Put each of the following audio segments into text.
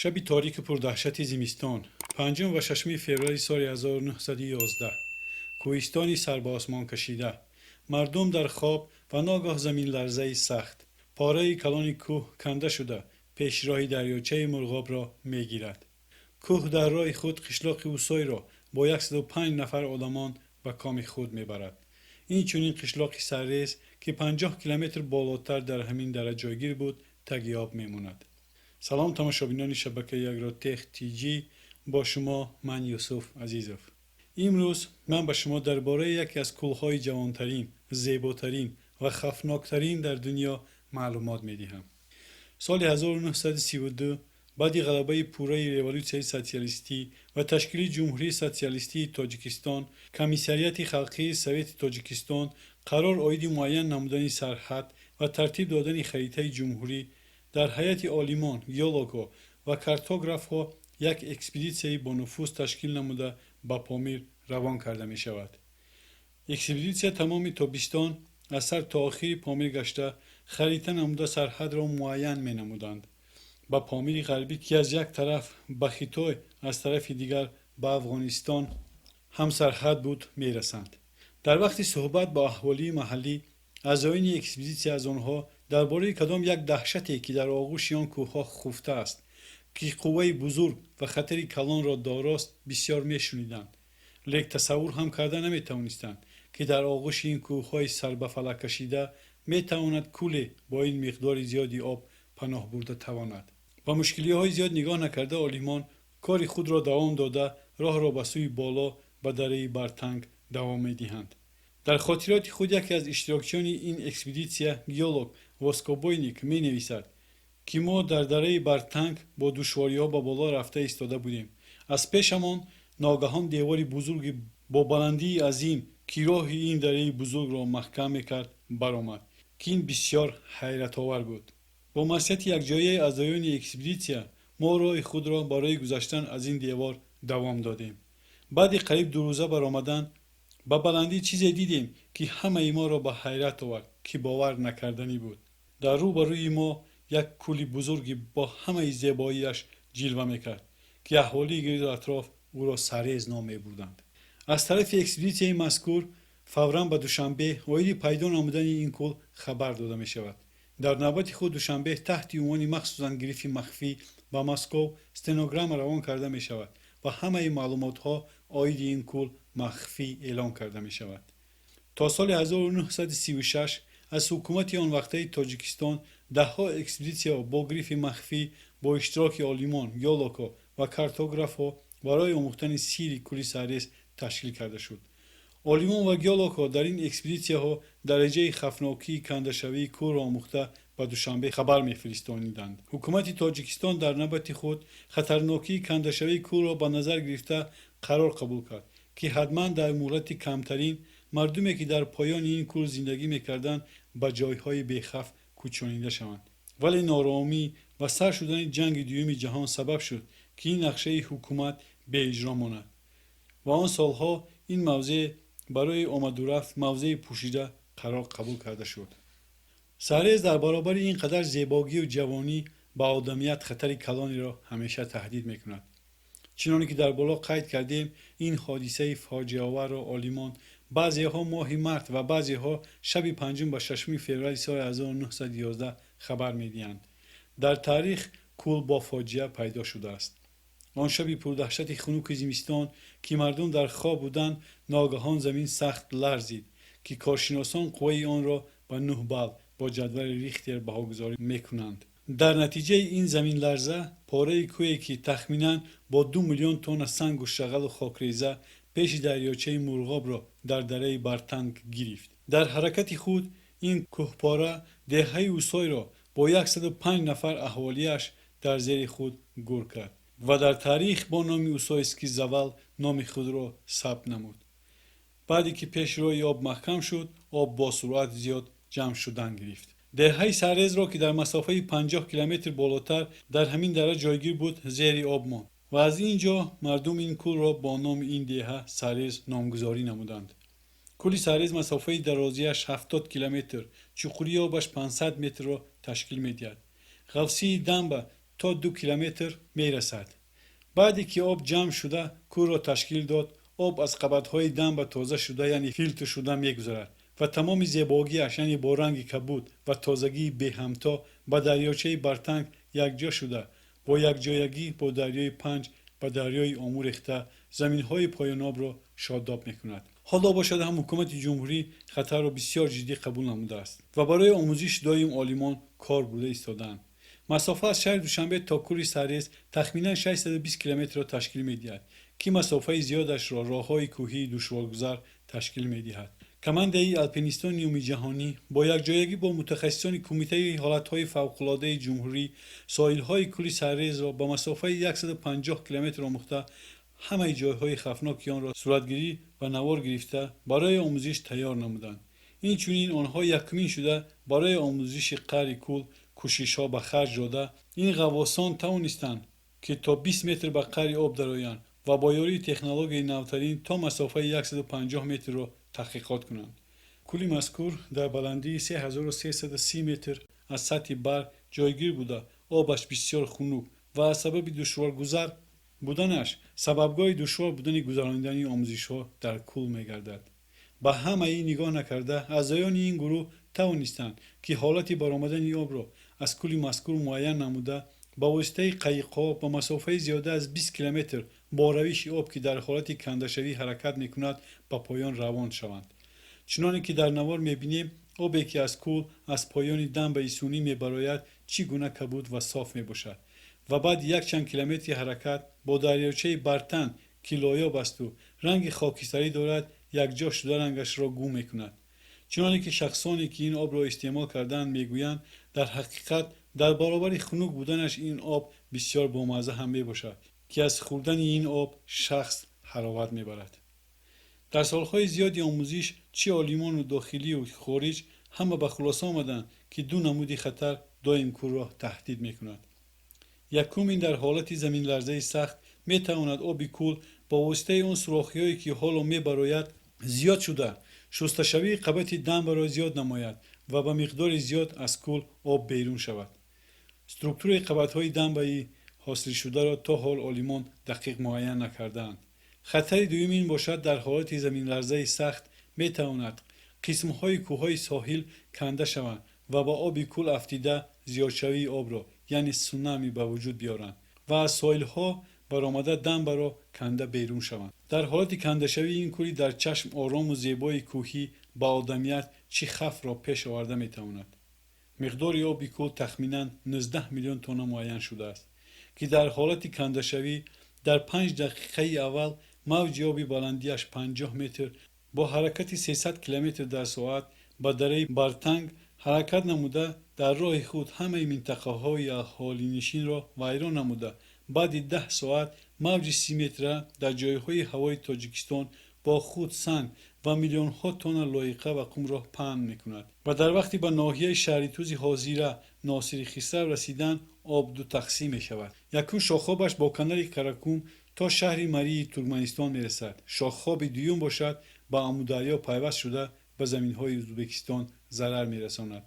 Шаби торики пурдаҳшати зимистон, 5 ва 6 феврали соли 1911, кӯҳистони сар ба осмон кашида, мардум дар хоб ва ногаҳ заминларзаи сахт. Пораи калони кӯҳ канда шуда, пешроҳи дарёчаи Мурғобро мегирад. Кӯҳ дар роҳи худ қишлоқи Усойро бо 105 нафар одамон ба коми худ мебарад. Инчунин қишлоқи Саррез, ки 50 километр болотар дар ҳамин дара ҷойгир буд, таги об мемонад. Салом, тамошобинони шабакаи Агротех Тҷ, бо шумо ман, Юсуф Азизов. Имрӯз ман ба шумо дар бораи яке аз кӯлҳои ҷавонтарин, зеботарин ва хавфноктарин дар дунё маълумот медиҳам. Соли 1932, баъди ғалабаи пурраи революсияи социалистӣ ва ташкили Ҷумҳурии Социалистии Тоҷикистон, Комиссариати Халқии Совети Тоҷикистон қарор оиди муайян намудани сарҳад ва тартиб додани харитаи ҷумҳурӣ дар ҳайати олимон, геологҳо ва картографҳо як экспедитсияи бонуфуз ташкил намуда, ба Помир равон карда мешавад. Экспедитсия тамоми тобистон аз сар то охири Помир гашта, харита намуда, сарҳадро муайян менамуданд. Ба Помири Ғарбӣ, ки аз як тараф ба Хитой, аз тарафи дигар ба Афғонистон ҳамсарҳад буд, мерасанд. Дар вақти суҳбат бо аҳолии маҳаллӣ, аъзоини экспедитсия аз онҳо дар бораи кадом як даҳшате, ки дар оғӯши он кӯҳҳо хуфтааст, ки қувваи бузург ва хатари калонро дорост, бисёр мешуниданд, лек тасаввур ҳам карда наметавонистанд, ки дар оғӯши ин кӯҳҳои сарбафалак кашида метавонад кӯле бо ин миқдори зиёди об паноҳ бурда тавонад. Ба мушкилиҳои зиёд нигоҳ накарда, олимон кори худро давом дода, роҳро ба сӯи боло, ба дараи Бартанг давом медиҳанд. Дар хотироти худ яке аз иштирокчиёни ин экспедитсия, геолог Воскобойник, менависад, ки мо дар дараи Бартанг бо душвориҳо ба боло рафта истода будем. Аз пешамон ногаҳон девори бузурги бо баландии азим, ки роҳи ин дараи бузургро маҳкам мекард, баромад, ки ин бисёр ҳайратовар буд. Бо маслиҳати якҷояи аъзоёни экспедитсия мо роҳи худро барои гузаштан аз ин девор давом додем. Баъди қариб 2 рӯза баромадан ба баландӣ, чизе дидем, ки ҳамаи моро ба ҳайрат овард, ки бовар накарданӣ буд. Дар рӯ ба рӯи мо як кӯли бузурги бо ҳамаи зебоиаш ҷилва мекард, ки аҳолии гирду атроф ӯро Сарез ном мебурданд. Аз тарафи экспедитсияи мазкур фавран ба Душанбе оиди пайдо намудани ин кӯл хабар дода мешавад. Дар навбати худ Душанбе таҳти унвони махсусан грифи махфӣ ба Москов стенограмма равон карда мешавад ва ҳамаи маълумотҳо оиди ин кӯл махфӣ эълон карда мешавад. То соли 1936 аз ҳукумати он вақтаи Тоҷикистон даҳҳо экспедитсияҳо бо грифи махфӣ, бо иштироки олимон, геологҳо ва картографҳо барои омӯхтани сирри кӯли Сарез ташкил карда шуд. Олимон ва геологҳо дар ин экспедитсияҳо дараҷаи хавфнокии кандашавии кӯлро омӯхта, ба Душанбе хабар мефиристониданд. Ҳукумати Тоҷикистон дар навбати худ хатарнокии кандашавии кӯлро ба назар гирифта, қарор қабул кард, ки ҳатман дар муҳлати камтарин мардуме, ки дар поёни ин кӯл зиндагӣ мекарданд, ба ҷойҳои бехавф кӯчонида шаванд. Вале нооромӣ ва сар шудани Ҷанги Дуюми ҷаҳон сабаб шуд, ки ин нақшаи ҳукумат беиҷро монад ва он солҳо ин мавзеъ барои омадурафт мавзеи пӯшида қарор қабул карда шуд. Сарез дар баробари ин қадар зебогию ҷавонӣ ба одамият хатари калонеро ҳамеша таҳдид мекунад. Чуноне ки дар боло қайд кардем, ин ҳодисаи фоҷиаоварро олимон баъзеҳо моҳи март ва баъзеҳо шаби 5 ба 6 феврали соли 1911 хабар медиҳанд. Дар таърих кӯл бо фоҷиа пайдо шудааст. Он шаби пурдаҳшати хунуки зимистон, ки мардум дар хоб буданд, ногаҳон замин сахт ларзид, ки коршиносон қувваи онро ба 9 балл бо ҷадвали Рихтер баҳогузорӣ мекунанд. Дар натиҷаи ин заминларза пораи кӯҳе, ки тахминан бо 2 миллион тонна сангу шағалу хокреза пеши дарёчаи Мурғобро дар дараи Бартанг гирифт. Дар ҳаракати худ ин кӯҳпора деҳаи Усойро бо 105 нафар аҳолиаш дар зери худ гур кард ва дар таърих бо номи Усойский завал номи худро сабт намуд. Баъде ки пешроҳи об маҳкам шуд, об бо суръати зиёд ҷамъ шудан гирифт. Деҳаи Саррезро, ки дар масофаи 50 километр болотар дар ҳамин дара ҷойгир буд, зери об монд ва аз ин ҷо мардум ин кӯлро бо номи ин деҳа Саррез номгузорӣ намуданд. Кӯли Саррез масофаи дарозиаш 70 километр, чуқурии обаш 500 метрро ташкил медиҳад. Ғафсии дамба То 2 километр мерасад. Баъде ки об ҷамъ шуда кӯлро ташкил дод, об аз қабатҳои дамба тоза шуда, яъне филтр шуда мегузарад ва тамоми зебогиаш, яъне бо ранги кабуд ва тозагии беҳамто, ба дарёчаи Бартанг якҷо шуда, бо якҷоягӣ бо дарёи Панҷ ба дарёи Омӯ рехта, заминҳои поёнобро шодоб мекунад. Ҳоло бошад ҳам ҳукумати ҷумҳурӣ хатарро бисёр ҷиддӣ қабул намудааст ва барои омӯзиш доим олимон кор бурда истодаанд. Масофа аз шаҳри Душанбе то кӯли Саррез тахминан 620 километрро ташкил медиҳад, ки масофаи зиёдашро роҳҳои кӯҳии душворгузар ташкил медиҳад. Командаи алпинистони умумиҷаҳонӣ бо якҷоягӣ бо мутахассисони Кумитаи ҳолатҳои фавқулодаи ҷумҳурӣ соҳилҳои кӯли Саррезро ба масофаи 150 километр омӯхта, ҳамаи ҷойҳои хавфноки онро суратгирӣ ва навор гирифта, барои омӯзиш тайёр намуданд. Инчунин онҳо якумин шуда барои омӯзиши қаъри кӯл кӯшишҳо ба харҷ дода, ин ғаввосон тавонистанд, ки то 20 метр ба қаъри об дароянд ва бо ёрии технологияи навтарин то масофаи 150 метрро таҳқиқот кунанд. Кӯли мазкур дар баландии 3330 метр аз сатҳи баҳр ҷойгир буда, обаш бисёр хунук ва аз сабаби душворгузар буданаш сабабгоҳи душвор будани гузаронидани омӯзишҳо дар кӯл мегардад. Ба ҳамаи ин нигоҳ накарда, аъзоёни ин гурӯҳ тавонистанд, ки ҳолати баромадани обро аз кӯли мазкур муайян намуда, ба воситаи қайиқҳо ба масофаи зиёда аз 20 километр бо равиши об, ки дар ҳолати кандашавӣ ҳаракат мекунад, ба поён равон шаванд. Чуноне ки дар навор мебинем, обе ки аз кӯл аз поёни дамбаи сунъӣ мебарояд, чӣ гуна кабуд ва соф мебошад ва баъди якчанд километри ҳаракат бо дарёчаи Бартанг, ки лоёб асту ранги хокистарӣ дорад, якҷо шуда рангашро гум мекунад. Чуноне ки шахсоне ки ин обро истеъмол кардаанд мегӯянд, дар ҳақиқат дар баробари хунук буданаш ин об бисёр бомазза ҳам мебошад, ки аз хӯрдани ин об шахс ҳаловат мебарад. Дар солҳои зиёди омӯзиш чӣ олимону дохилию хориҷ ҳама ба хулоса омаданд, ки ду намуди хатар доим кӯлро таҳдид мекунад. Якум ин дар ҳолати заминларзаи сахт метавонад оби кӯл бо воситаи он сурохиҳое, ки ҳоло мебарояд, зиёд шуда, шусташавии қабати дамбаро зиёд намояд ва ба миқдори зиёд аз кӯл об берун шавад. Структураи қабатҳои дамбаи ҳосилшударо то ҳол олимон дақиқ муайян накардаанд. Хатари дуюм ин бошад, дар ҳолати заминларзаи сахт метавонад қисмҳои кӯҳҳои соҳил канда шаванд ва ба оби кӯл афтида, зиёдшавии обро, яъне сунами, ба вуҷуд биёранд ва аз соҳилҳо баромада, дамбаро канда берун шаванд. Дар ҳолати кандашавии ин кӯли дар чашм орому зебои кӯҳӣ ба одамият чӣ хавфро пеш оварда метавонад? Миқдори оби кӯл тахминан 19 миллион тонна муайян шудааст, ки дар ҳолати кандашавӣ дар 5 дақиқаи аввал мавҷи оби баландиаш 50 метр бо ҳаракати 300 километр дар соат ба дараи Бартанг ҳаракат намуда, дар роҳи худ ҳамаи минтақаҳои аҳолинишинро вайрон намуда, баъди 10 соат мавҷи 30 метра дар ҷойҳои ҳавои Тоҷикистон бо худ санг ва миллионҳо тонна лоиқа ва қумро паҳн мекунад ва дар вақти ба ноҳияи Шаҳритузи ҳозира Носири Хисрав расидан об ду тақсим мешавад. Якум шохобаш бо канали Каракум то шаҳри Марии Туркманистон мерасад. Шохоби дуюм бошад, ба Амударё пайваст шуда, ба заминҳои Ӯзбекистон зарар мерасонад.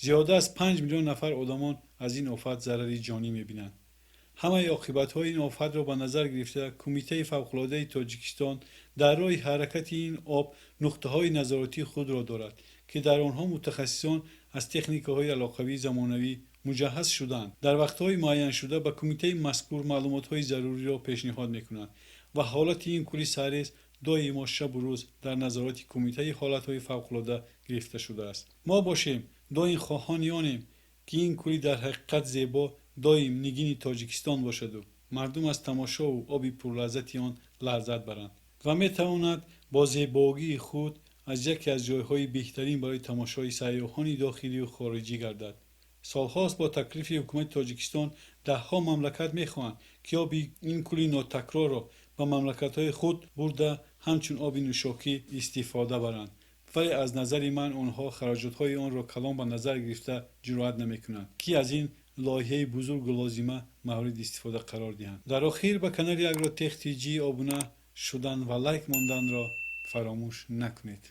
Зиёда аз 5 миллион нафар одамон аз ин офат зарари ҷонӣ мебинанд. Ҳамаи оқибатҳои ин офатро ба назар гирифта, Кумитаи фавқулодаи Тоҷикистон дар роҳи ҳаракати ин об нуқтаҳои назоратии худро дорад, ки дар онҳо мутахассисон аз техникаҳои алоқавии замонавӣ муҷаҳҳаз шудаанд, дар вақтҳои муайяншуда ба кумитаи мазкур маълумотҳои заруриро пешниҳод мекунанд ва ҳолати ин кӯли Саррез доимо шабу рӯз дар назорати Кумитаи ҳолатҳои фавқулода гирифта шудааст. Мо бошем, доим хоҳони онем, ки ин кӯли дар ҳақиқат зебо доим нигини Тоҷикистон бошаду мардум аз тамошову оби пурлаззати он лаззат баранд ва метавонад бо зебогии худ аз яке аз ҷойҳои беҳтарин барои тамошои сайёҳони дохилию хориҷӣ гардад. Солҳост бо таклифи ҳукумати Тоҷикистон даҳҳо мамлакат мехоҳанд, ки оби ин кӯли нотакрорро ба мамлакатҳои худ бурда, ҳамчун оби нӯшокӣ истифода баранд, вале аз назари ман онҳо хароҷотҳои онро калон ба назар гирифта ҷуръат намекунанд, ки аз ин лоиҳаи бузургу лозима мавриди истифода қарор диҳанд. Дар охир ба канали Агротех ТЖ обуна шудан ва лайк монданро фаромӯш накунед.